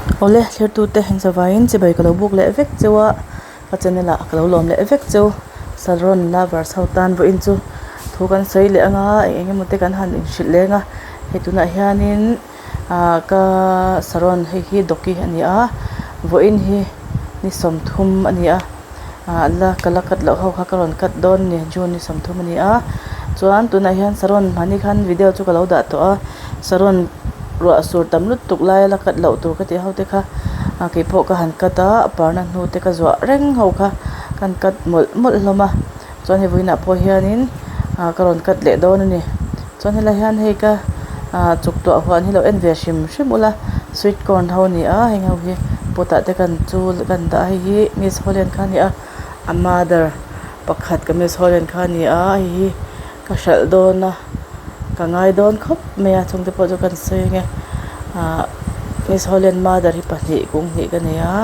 Awle thlertute inzavaiin chibai ka lo buk leh vek cheu a, ka channel ah ka lo lawm leh vek cheu. Saron lovers ho tan vawiin chu thu kan sawi leh anga eng eng emaw te kan han inhrilh leng a, hei tunah hianin ah ka saron hei hi dawki a ni a, vawiin hi ni 30 a ni a. ah la ka la cut loh ho kha ka rawn cut dawn a ni june ni 30 a ni a chuan tunah hian saron mahni khan video chu ka lo dah tawh a saron ruah sur tam lutuk laia la cut loh tur ka tih ho te kha ah keipawh ka han cut a a parna hnu te ka zuah reng ho kha ka han cut mawlh mawlh hlawm a chuan hei vawiinah pawh hianin ah ka rawn cut leh dawn a ni chuan helai hian hei ka ah chuktuah huan hi lo en ve hrim hrim ula sweet corn ho a ni a heng ho hi pot ah te kan chul kan dah a hei hi miss holland kha a ni a a mother pakhat ka miss holland kha a ni a hei hi ka hralh dawn a ka ngai dawn khawp mai a chungte pawh chu kan sawi ang e ah miss holland mother hi pahnih kung hnih ka nei a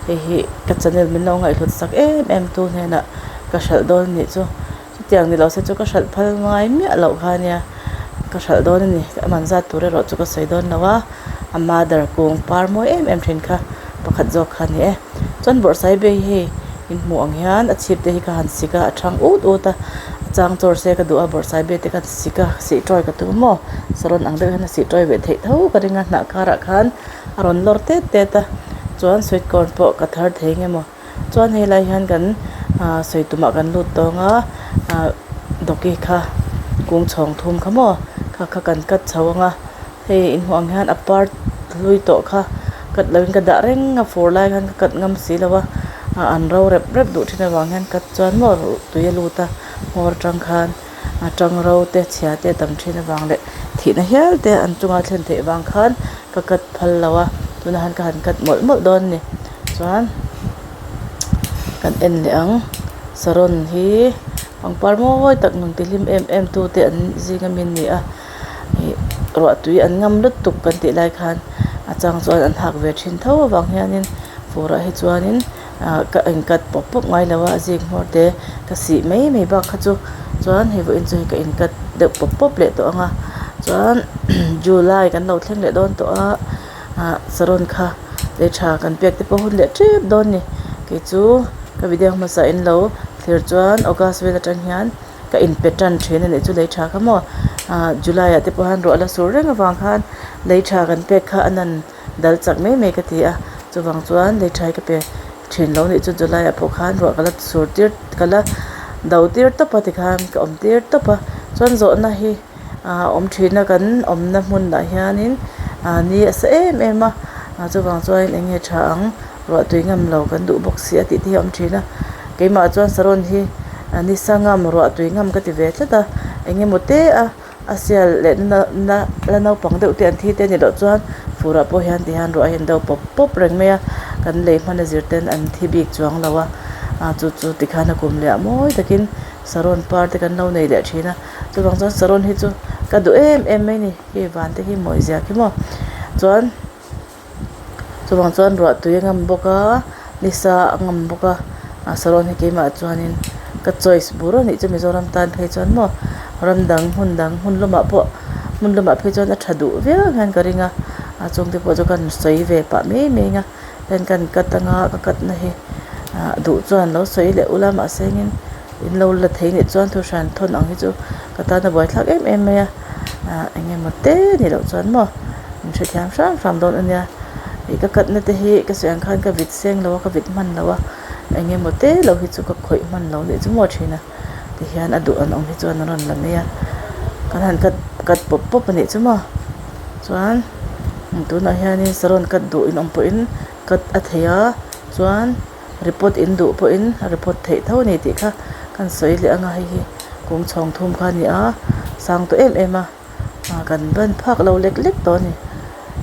hei hi ka channel min lo ngaihhlut sak em em tu hnenah ka hralh dawn a nih chu. Chutiang ni lo se chu ka hralh phal ngai miah loh kha ania, ka hralh dawn a ni. A man zat tur erawh chu ka sawi dawn lo a, a mother kung par mawi em em thin kha pakhat zawk kha a ni e. Chuan bawrhsai bei hei in hmuh ang hian a chhip te hi ka han sik a, a thang ut ut a, a chang chawr se ka duh a, bawrhsai bei te ka han sik a, sih tawi ka tum maw, saron ang deuh hian a sih tawi ve theih tho ka ring a, hnah karah khan a rawn lawr tet tet a, chuan sweet corn pawh ka thar thei nge maw. Chuan helai hian kan ah sawi tumah kan lut tawng a ah dawki kha kung chhawng thum kha maw kha kha kan cut chho ang a hei inhmuh ang hian a part hlui tawh kha cut loin ka dah reng a fur lai khan ka cut ngam si lo a ah an ro rep rep duh thin avang hian cut chuan maw tui a lut a hmawr atang khan a tang ro te chhia te a tam thin avang leh thihna hial te an chunga thlen theih vang khan ka cut phal lo a tunah hian ka han cut mawlh mawlh dawn a ni chuan kan en leh ang saron hi pangpar mawi tak nun tihlim em em tu te an zing ami an ni a ih ruah tui an ngam lutuk kan tih lai khan a chang chuan an hak ve thin tho avang hianin fur ah hi chuanin ah ka in cut pawp pawp ngai lo a a zik hmawr te ka sih mai mai bak kha chu chuan hei vawiin chu hei ka in cut deuh pawp pawp leh tawh ang a chuan july kan lo thleng leh dawn tawh a ah saron kha lei tha kan pek te pawh hun leh tep dawn a ni kei chu ka video hmasa in lo thlir chuan august vel atang hian ka in pe tan thin a nih chu lei tha kha maw ah july ah te pawh hian ruah la sur reng avang khan lei tha kan pek kha a nan dal chak mai mai ka ti a chuvang chuan lei tha hi ka pe thin lo nih chu july ah pawh khan ruah ka la sur tir ka la do tir tawp a tikhan ka awm tir tawp a chuan zawhna hi ah awm thin a kan awmna hmunah hianin ah ni a sa em em a ah chuvang chuan eng nge tha ang ruah tui ngam lo kan duh bawk si a tih te hi a awm thin a keimah chuan saron hi ni sa ngam ruah tui ngam ka ti ve tlat a eng emaw te a. A sial leh na na la naupang deuh te an thi te a nih loh chuan furah pawh hian ti hian ruah hi an do pawp pawp reng mai a kan lei hman a zir ten an thi bik chuang lo a ah chu chu tikhan a kum leh ah mawi takin saron par te kan lo nei leh thin a chuvang chuan saron hi chu ka duh em em mai a ni hei van te hi mawi zia khi maw chuan. Chuvang chuan ruah tui a ngam bawk a nisa a ngam bawk a a saron hi keimah chuanin ka choice bur a nih chu Mizoram tan phei chuan maw ram dang hmun dang hmun lamah pawh hmun lamah phei chuan a tha duh viau hian ka ring a a chung te pawh chu ka han sawi ve pah mai mai ang a heng kan cut anga ka cut na hi ah duh chuan lo sawi leh ula mahse engin In lo la thei nih chuan thu hran thawn ang hi chu ka tan a buaithlak em em mai a, ah eng emaw te ni loh chuan maw min hrethiam hram hram dawn a nia, ih ka katna te hi ka sawi ang khan ka vit seng lo a ka vit hman lo a, eng emaw te lo hi chu ka khawih hman lo nih chu maw thin a tihian a duh an awm hi chuan a rawn la mai a, kan han cut cut pawp pawp a nih chu maw chuan tunah hianin saron cut duh in awm pawhin cut a thei a chuan. Report in duh pawhin a report theih tho a ni tih kha kan sawi leh ang a hei hi kum chhawng thum kha a ni a sang tawh em em a ah kan ban phak lo lek lek tawh a ni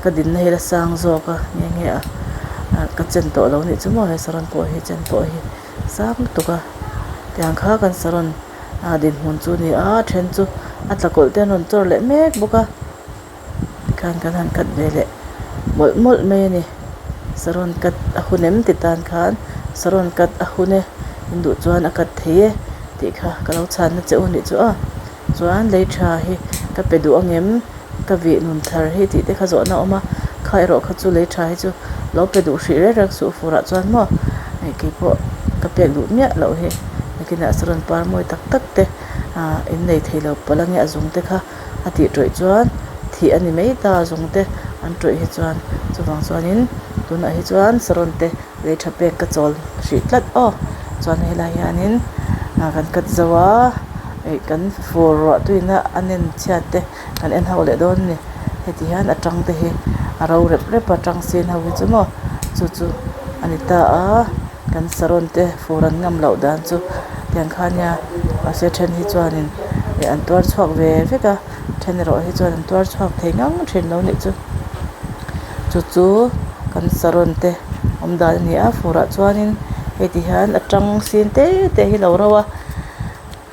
ka dinna hi la sang zawk a nghe nghe a ah ka chen tawh lo nih chu maw he saron pawh hi chen pawh hi sang lutuk a tiang kha kan saron ah dinhmun chu a ni a then chu a tla kawlh te an rawn chawr leh mek bawk a. Tikhan kan han cut ve leh mawlh mawlh mai a ni. Saron cut a hun em ti tan khan saron cut a hun e in duh chuan a cut thei e tih kha ka lo chhanna che u nih chu a. Chuan lei tha hi ka pe duh ang em ka vih nun thar hi tih te kha zawhna a awm a. Kha erawh kha chu lei tha hi chu lo pe duh hrih reng reng suh furah chuan maw hei keipawh ka pek duh miah loh hi nakinah saron par mawi tak tak te ah in nei thei lo palh ange a zung te kha a tih tawih chuan thih a ni mai ta a zung te an tawih hi chuan chuvang chuanin tunah hi chuan saron te lei tha pek ka chawl hrih tlat aw chuan helai hianin ah kan cut zo a ih kan fur ruah tuina a nem chhiat te. Kan en ho leh dawn a ni heti hian a tang te hi a ro rep rep a tang sin ho hi chu maw chu chu a ni ta a kan saron te fur an ngam loh dan chu tiang kha nia mahse then hi chuanin ih an tuar chhuak ve vek a then erawh hi chuan an tuar chhuak thei ngang thin lo nih chu chu chu kan saron te awm dan a ni a furah chuanin heti hian a tang sin te te hi lo ro a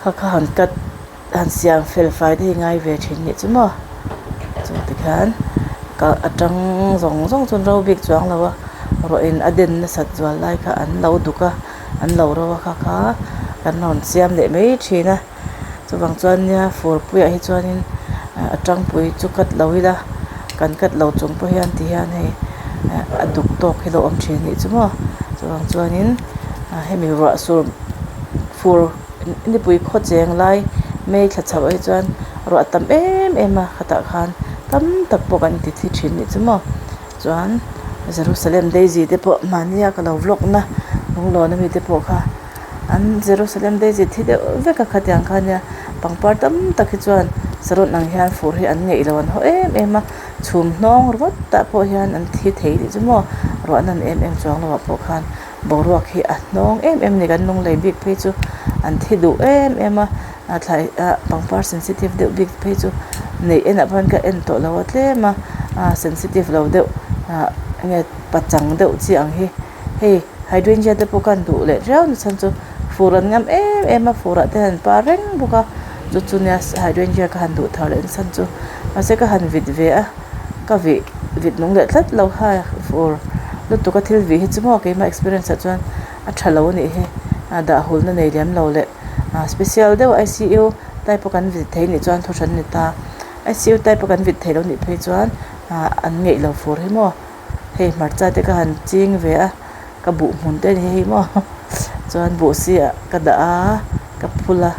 kha kha han cut. Han siam fel fai te hi ngai ve thin nih chu maw chu tikhian ka atang zawng zawng chu an ro bik chuang lo a rawh in a den nasat zual lai kha an lo duk a an lo ro a kha kha kan rawn siam leh mai thin a chuvang chuan nia fur puiah hi chuanin a tangpui chu cut lo ila kan cut lo chung pawh hian ti hian hei a duk tawk hi lo awm thin nih chu maw chuvang chuanin hemi ruah sur fur. Nipui khaw cheng lai May thla chhoh ah hi chuan ruah a tam em em a khatah khan tam tak pawh kan ti thi thin nih chu maw chuan Jerusalem daisy te pawh mahnia ka lo vlog na lunglawn ami te pawh kha an Jerusalem daisy thi deuh vek a khatiang kha nia pangpar tam tak hi chuan saron ang hian fur hi an ngeih lo an haw em em a chhum hnawng ringawt tah pawh hian an thi thei nih chu maw ruah nan em em chuang lo ah pawh khan. Boruak hi a hnawng em em a ni kan lunglei bik phei chu an thi duh em em a a thlai ah pangpar sensitive deuh bik phei chu neih enah pawh hian ka en tawh lo a tlem a ah sensitive lo deuh ah enge pachang deuh chi ang hi hei hydrangea te pawh khan duh leh riau na chhan chu fur an ngam em em a fur ah te hian an par reng bawk a chu chu nia hydrangea ka han duh thar leh na chhan chu mahse ka han vit ve a. Ka vih vit nung leh tlat lo kha fur lutuk a thil vih hi chu maw keimah experience ah chuan a tha lo a nih hi a dah hulna nei lem lo leh ah special deuh I_C_U type a kan vit thei nih chuan thu hran a ni ta I_C_U type a kan vit thei lo nih phei chuan ah an ngeih lo fur hi maw hei hmarcha te ka han ching ve a. Ka buh hmun te a ni hei maw chuan buh si ah ka dah a ka phul a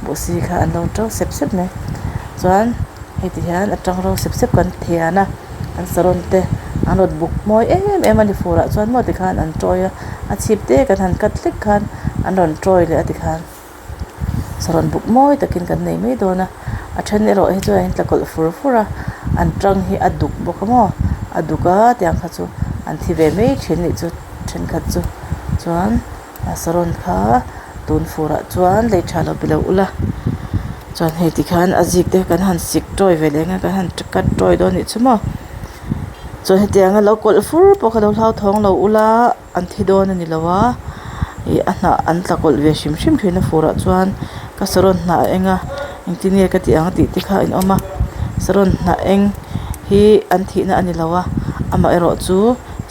buh si kha an lo to sep sep mai chuan hei ti hian a tang ro sep sep kan thian a an saron te an rawn buk mawi em em a ni fur ah chuan maw tikhan an tawi a a chhip te kan han cut hlek khan an rawn tawi leh a tikhan. Saron buk mawi takin kan nei mai dawn a a then erawh hi chuan an tlakawlh fur fur a an tang hi a duk bawk a maw a duk a tiang kha chu an thi ve mai thin nih chu thenkhat chu chuan saron kha tun furah chuan lei tha lo pe lo ula chuan hei tikhan a zik te kan han sik tawi ve leh ang a kan han cut tawi dawn nih chu maw chuan hetiang a lo kawlh fur pawh kha lo hlauthawng lo ula. An thi dawn a ni lo a ih a hnah an tla kawlh ve hrim hrim thin a furah chuan ka saron hnah a eng a engtin nge ka tih ang tih te kha a inawm a saron hnah eng hi an thihna a ni lo a amaherawh chu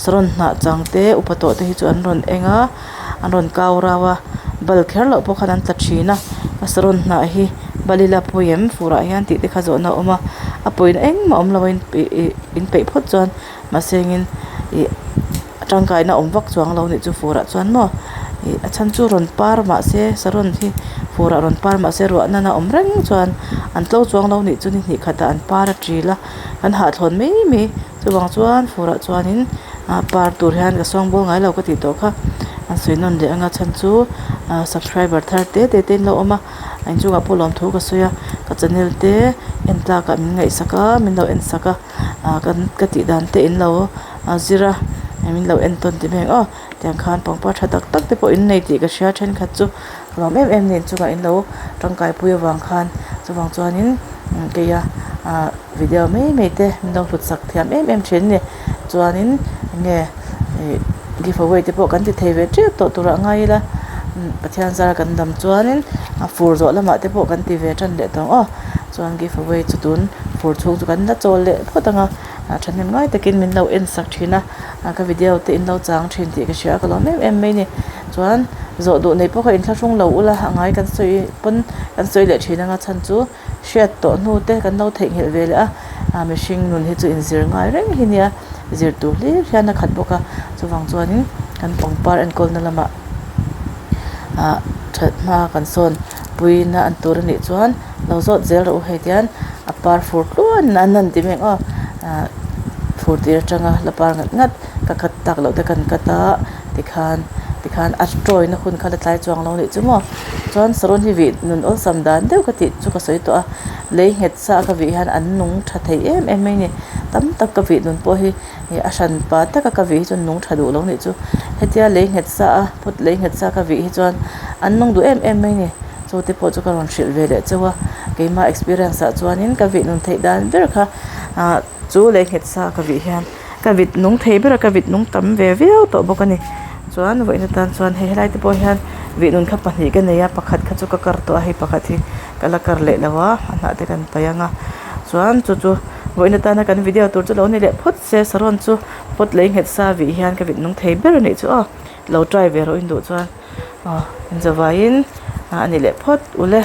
saron hnah chang te upa tawh te hi chu an rawn eng a an rawn kau rau a bal kher loh pawh khan an tla thin a a saron hnah hi bal ila pawi em furah hian tih te kha zawhna a awm a a pawina engmah a awm lo a ih inpeih phawt chuan mahse engin ih. A tangkaina awm vak chuang lo nih chu furah chuan maw ih a chhan chu rawn par mahse saron hi furah rawn par mahse ruah nana awm reng chuan an tlo chuang lo nih chu ni hnih khatah an par a ṭil a an hahthlawn mai mai chuvang chuan furah chuanin ah par tur hian ka sawngbawl ngai lo ka tih tawh kha an sawi nawn leh anga chhan chu ah subscriber thar te te te an lo awm a a inchungah pawh lawmthu ka sawi a ka channel te en tlakah min ngaihsak a min lo en sak a. ah kan ka tih dan te in lo zir a min lo en tawn ti mai ang aw tiang khan pangpar tha tak tak te pawh in nei tih ka hria thenkhat chu nuam em em nen chungah in lo tangkai pui avang khan chuvang chuanin keia ah video mai mai te min lo hlut sak thiam em em thin a ni chuanin enge ih give away te pawh kan ti thei ve tep tawh turah ngai ila Pathian zara kan dam chuanin a fur zawh lamah te pawh kan ti ve tan leh tawh ang aw. Chuan give away chu tun fur chhung chu kan la chawl leh phawt ang a, thahnem ngai takin min lo en sak thin a, ka video te in lo chang thin tih ka hria a ka lawm em em mai a ni. Chuan zawh duh nei pawh kha inthlahrung lo ula a ngai kan sawi pawn kan sawi leh thin ang a chhan chu hriat tawh hnu te kan lo theihnghilh ve leh a, mihring nun hi chu inzir ngai reng hi nia. Zir tur hlir hian a khat bawk a, chuvang chuanin kan pangpar enkawlna lamah ah that hma kan sawn puina an tur a nih chuan lo zawt zel rawh u hei tihian a par fur tluan an han ti mek aw ah fur tir atanga la par ngat ngat ka cut tak loh te kan cut a tikhan tikhan a tawina hun kha la tlai chuang lo a nih chu maw chuan saron hi vih nun awlsam dan deuh ka tih chu ka sawi tawh a lei nghet sa ka vih hian an nung tha thei em em mai a ni tam tak ka vih nun pawh hi ih a hran pa taka ka vih hi chuan nung tha duh lo nih chu hetia lei nghet sa a phut lei nghet sa ka vih hi chuan an nung duh em em mai a ni chu te pawh chu ka rawn hrilh ve leh chauh a keimah experience ah chuanin ka vih nun theih dan ber kha ah chu lei nghet sa ka vih hian. Ka vit nung thei ber a ka vit nung tam ve viau tawh bawk a ni chuan vawiin atan chuan hei helai te pawh hian vih nun kha pahnih ka nei a pakhat kha chu ka kar tawh a hei pakhat hi ka la kar leh lo a a hnah te kan paih ang a chuan chu chu vawiin atana kan video tur chu lo ni leh phawt se saron chu pot lei nghet sa vih hian ka vit nung thei ber a nih chu aw lo try ve rawh induh chuan aw inzavaiin a ni leh phawt ule.